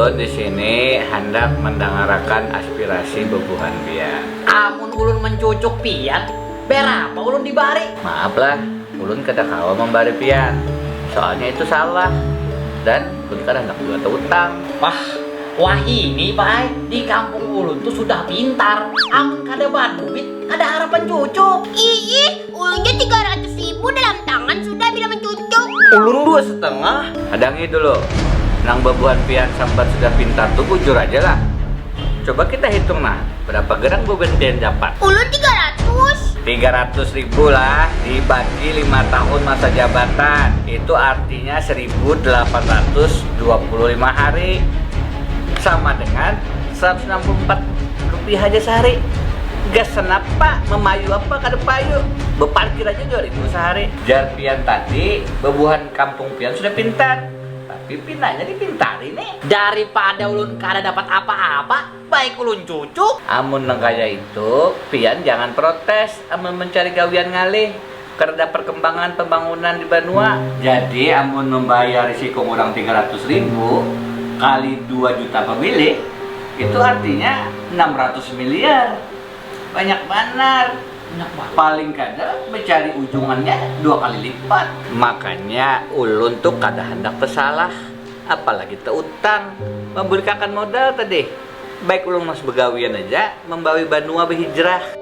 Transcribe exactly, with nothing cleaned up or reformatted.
Di sini handak mendangarakan aspirasi bebuhan pian. Amun ulun mencucuk pian, berapa ulun dibari? Maaf lah, ulun kada kawa membari pian. Soalnya itu salah. Dan ulun kada hendak juga teutang. Wah, wahini, Pai, di kampung ulun tu sudah pintar. Amun kada baduit, kada harapan cucuk. Iih, ulun ja tiga ratus ribu dalam tangan sudah bila mencucuk. Ulun dua setengah. Hadangi dulu. Nang bebuhan pian sambat sudah pintar tu bujur aja lah. Coba kita hitung nah, berapa gerang bebuhan pian dapat? Ulun tiga ratus. Tiga ratus ribu lah, dibagi lima tahun masa jabatan, itu artinya seribu delapan ratus dua puluh lima hari. Sama dengan seratus enam puluh empat rupiah aja sehari. Gas senap pak, memayu apa kada payu. Beparkir aja dua ribu sehari. Jar pian tadi, bebuhan kampung pian sudah pintar. Tapi pinanya dipintari nih. Daripada ulun kada dapat apa-apa, baik ulun cucuk. Amun nang kaya itu, pian jangan protes amun mencari gawian ngalih. Kereda perkembangan pembangunan di banua. Jadi amun membayar risiko kurang tiga ratus ribu kali dua juta pemilih, itu artinya enam ratus miliar. Banyak banar. Paling kada mencari ujungannya dua kali lipat. Makanya ulun tuh kada hendak tersalah, apalagi terutang memberikan modal tadi. Baik ulun mas begawian aja membawi banua berhijrah.